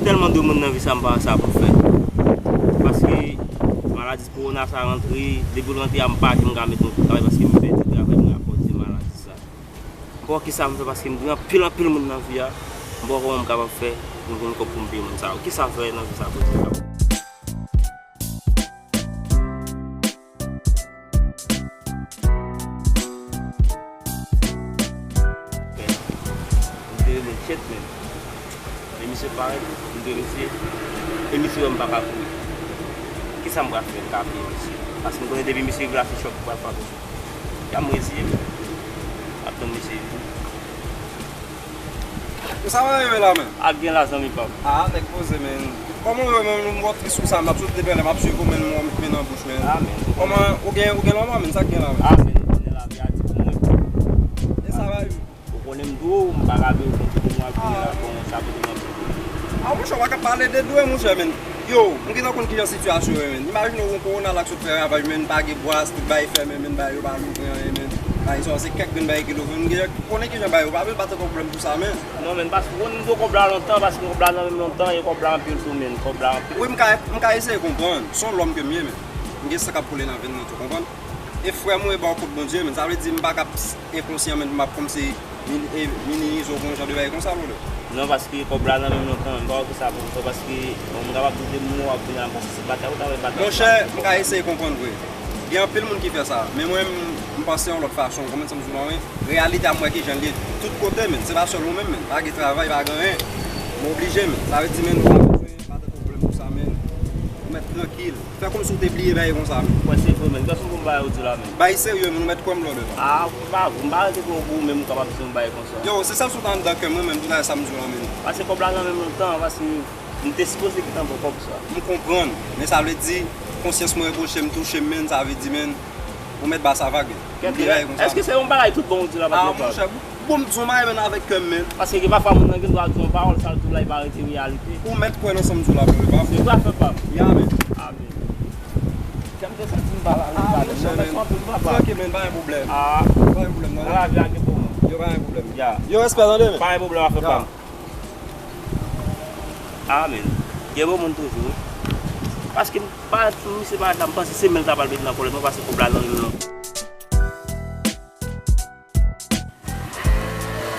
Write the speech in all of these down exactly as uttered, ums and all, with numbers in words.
Tèlman de moun nan vi sa m pa wè sa pou fè. Paske maladi kowona sa rantre, depi l rantre a m pa janm ka met yon kout travay paske m pèdi travay mwen akoz de maladi sa. M pa wè kisa m fè paske m gen anpil anpil moun nan vi a. M pa wè kòman m kapab fè pou m jwenn kòb pou m peye moun sa yo. Kisa m fè nan vi sa pou m kapab Men, m te rele Chet menm. E misye parèt, m te rele misye. E misye wè m pa ka kouri. Kisa m pral fè m ka peye misye? Paske m konnen depi misye rive la se chòk pou pral frape sou. Ya m reziye m. M ap tann misye vini. Sa va rive la menm? Ak gen la zanmi pa m. Ah, nèg poze menm. Kòman w ye menm? M wè w tris konsa, m ap sot depi lè m ap swiv ou menm, m wè w met men nan bouch menm. Ah, men. Kòman, ou gen, ou gen lanmò menm, sa k gen la menm? Ah, men, ou konnen lavi a di pou mwen. E sa va rive. Ou konnen m di w, m pa ka viv pou kote m ap vini la, bon, sa kote m ap vini. Ah, monchè, w pa ka pale de dwe, monchè, menm. Yo, m gentan konn kijan sitiyasyon yo ye, menm. Imajine w gen kowona la k sot fè ravaj, menm, pa gen bwa, tout bagay fèmen, menm, bagay yo pa louvri anyen, menm. Bagay sa, se kèk grenn bagay ki louvri, m gentan konnen kijan bagay yo pa vin, pa t gen pwoblèm pou sa, menm. Non, menm, paske w konn m di w kòb la lontan, paske kòb la nan men m lontan, e kòb la anpil tou, menm, kòb la anpil. Wi, m ka, m ka eseye konprann. Se yon lòm ke m ye, menm. M gen san k ap koule nan venn mwen tou, konprann? E frè m, ou e ba w kont Bondye, menm. Sa vle di, m pa ka enkonsyan, menm, m ap kòmsi min-, e, minimize w pou yon jan de bagay konsa, brother. Non, paske kòb la nan men m lontan, m pa wè kisa pou m fè, paske, bon, m kapab di de mo ap vin a m, paske se batay ou travay batay. Monchè, m ka eseye konprann vre. Gen anpil moun ki fè sa, men mwen, m, m panse yon lòt fason, w konprann sa m di w la, wi? Reyalite a m wè ki jan l ye tout kote, menm. Se pa sèl ou menm, menm. Pa gen travay, pa gen anyen. M oblije, menm. Sa vle di, menm, ou pa bezwen pa tankou pwoblèm pou sa, menm. Ou mèt trankil. Fè kòmsi w te bliye bagay konsa, menm. Wè, se vre, menm. Kiyès ou konn bagay ou di la, menm? Bagay serye, menm. Ou mèt kwè m, brother. Ah, m pa vre. M pa rete pou ou, menm, ou kapab di yon bagay konsa. Yo, se sèl sou ta anndan kè mwen, menm, tout sa m di w la, menm. Paske kòb la nan men m lontan, paske m te sipoze gentan pran kòb sa. M konprann, men sa vle di, konsyans mwen repwoche m, touche m, menm, sa vle di, menm, ou mèt ba sa vag, menm. M bliye bagay konsa. Èske se yon bagay tout bon ou di la, patnè pa m? Ah, monchè, bon, m di w bagay, menm, avèk kè m, menm. Paske gen pafwa moun nan gen dwa di yon pawòl, sa l di w la, li pa rete reyalite. Ou mèt kwè nan sa m di w la, patnè pa m. Se tout afè pa m. Ya, menm. Amen. Kè m te santi m pa la, ah, monchè, menm. Trankil, menm, pa gen pwoblèm. Ah. Pa gen pwoblèm, non. Nan lavi a gen bon moun. Yo, pa gen pwoblèm. Ya. Yo, respè, tande, menm. Pa gen pwoblèm, afè pa m. Ah, men. Gen bon moun toujou, wi. Paske m pa, misye pa la, m panse se men l ta pral mete nan kòlèt mwen, paske kòb la nan men l.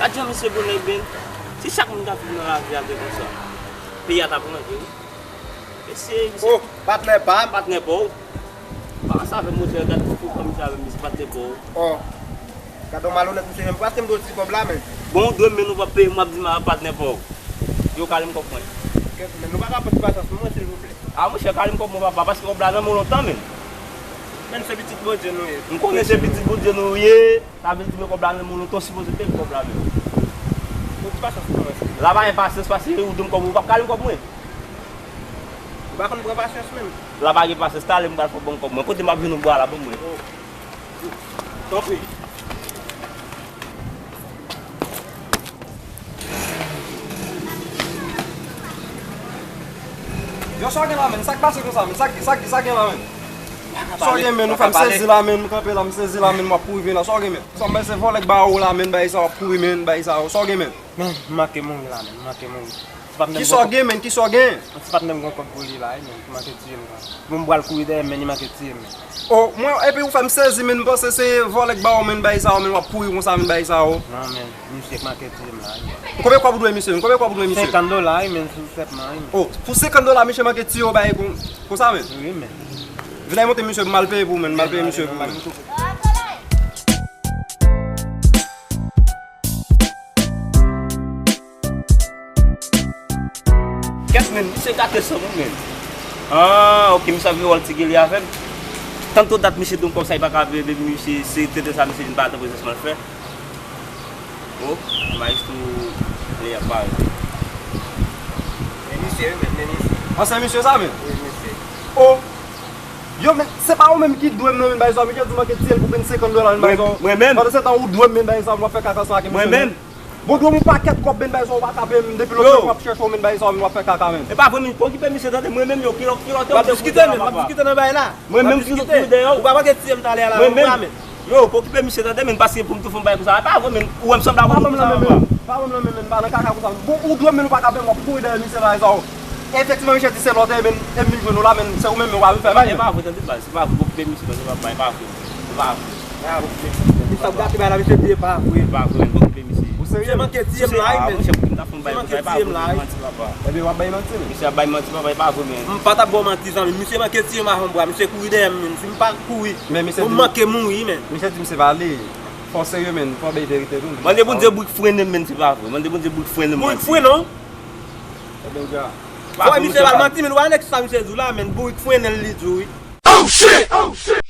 Gad jan misye bonè, men. Si chak moun ta viv nan lavi a te konsa, peyi a t ap range, wi. Mesye, misye. Oh, patnè pa m. Patnè pa w. Pa sa avè m, monchè, gad pou fou kòm misye avè m, misye patnè pa w. Oh. Gad on malonèt misye menm. Paske m dwe ti kòb la, men. Bon, ou dwe m, men ou p ap peye m, w ap di m a patnè pa w. Yo, kale m kòb mwen. Kèt, men nou pa ka pran ti pasyans pou mwen, silvouplè? A, monchè, kale m kòb mwen, papa, paske kòb la nan men w lontan, men. Men se pitit Bondye nou ye. M konnen se pitit Bondye nou ye. Sa vle di, men kòb la nan men w lontan, w sipoze peye m kòb la, men. Pran ti pasyans pou mwen, silvouplè. La pa gen pasyans, paske ou dwe m kòb, ou p ap kale m kòb mwen. Ou pa konn pran pasyans menm. La pa gen pasyans, talè m pral fè w ban m kòb mwen. Kote m ap jwenn yon bwa la, ban m mwen. Oh. Tanpri. Yo, sa w gen la, menm? Sa k pase konsa, menm? Sa k, sa k, sa k gen la, menm? Sa w gen, menm? Ou fè m sezi la, menm. M kanpe la, m sezi la, menm. M ap kouri vin la. Sa w gen, menm? Sa m bay se vòlè k ba ou la, menm. Bay sa w ap kouri, menm. Bay sa w. Sa w gen, menm? Men, m manke mouri la, men, m manke mouri. Ti patnè m... Kisa w gen, men? Kisa w gen? Ti patnè m gen kòb pou li la, wi, men, li manke tiye m, men. Bon, m pral kouri dèyè m, men, li manke tiye m, men. Oh, mwen, epi ou fè m sezi, men, m panse se vòlè k ba w, men, bay sa yo, men, w ap kouri konsa, men, bay sa yo. Non, men, misye k manke tiye m la, wi, men. Konbyen kòb ou dwe misye, men? Konbyen kòb ou dwe misye? Senkant dola, wi, men, sou tèt mwen, wi, men. Oh, pou senkant dola, misye manke tiye w, bay kon, konsa, men? Wi, men. Vin ay monte misye pou m al peye pou ou, men, m al peye misye pou ou, men. Kèt, men, misye gate san mwen, men. Ah, ok, misye ap jwe wòl ti geli avè m. Tanto dat misye di m kòb sa, li pa ka veye, depi misye, se tenten sa misye vin pa nan prezans mwen fè. Oh, maestro, lè y ap parèt. Men misye, wi, men, men misye. Ansyen misye sa, men? Wi, misye. Oh! Yo, men, se pa ou menm ki dwe m nan, men, bay sa, misye di w manke tiye l pou vennsenk dola, men, bay sa. Mwen menm? Pandan se tan, ou dwe m, men, bay sa, w ap fè kaka sa ak misye, men. Mwen menm? Bon, dwe m yon pakèt kòb, men, bay sa, ou pa ka peye m, depi lòt jou w ap chèche w, men, bay sa, men, w ap fè kaka, men. E pa vre, men, pa okipe misye, tande, mwen menm, yo, kilò, kilò te w ap diskite, men, w ap diskite nan bagay la. Mwen menm, sitou kouri dèyè w. Ou pa manke tiye m talè a la, mwen menm. Yo, pa okipe misye, tande, men, paske pou m tou fè yon bagay konsa, e pa vre, men, ou wè m sanble ak yon moun konsa, papa. Pa ban m nan men, men, pa nan kaka konsa. Bon, ou dwe m, men, ou pa ka peye m, w ap kouri dèyè misye, bay sa, w. Efektivman, misye di se lòt, e men, e m vin jwenn ou la, men se ou menm, men w pa vin fè bagay. E pa vre, tande baz, se pa vre, okipe misye, non, se pa, e pa vre, e pa vre. Misye ap gate bagay la, misye di e pa vre. E pa vre, men okipe misye. Ou serye? Misye manke tiye m la, wi, men. Monchè, pou ki m ta fè yon bagay konsa, e pa vre, manti, papa. Ebyen, w ap bay manti, men. Misye ap bay manti, papa, e pa vre, men. M pa t ap ba w manti, zanmi. Misye manke tiye m avè yon bra, misye kouri dèyè m, men. Si m pa kouri, men misye di m manke mouri, men. Misye di m se pa li. Fò w serye, men. Fò w bay verite tou, men. Mande Bondye bourik frennen m, men, se pa vre. Mande Bondye bourik frennen m, manti. Bourik frennen w? Ebyen, w ja. Fò misye pa manti, men, w a nèg sa misye di w la, men, bourik frennen l li di w, wi. Oh shit! Oh shit!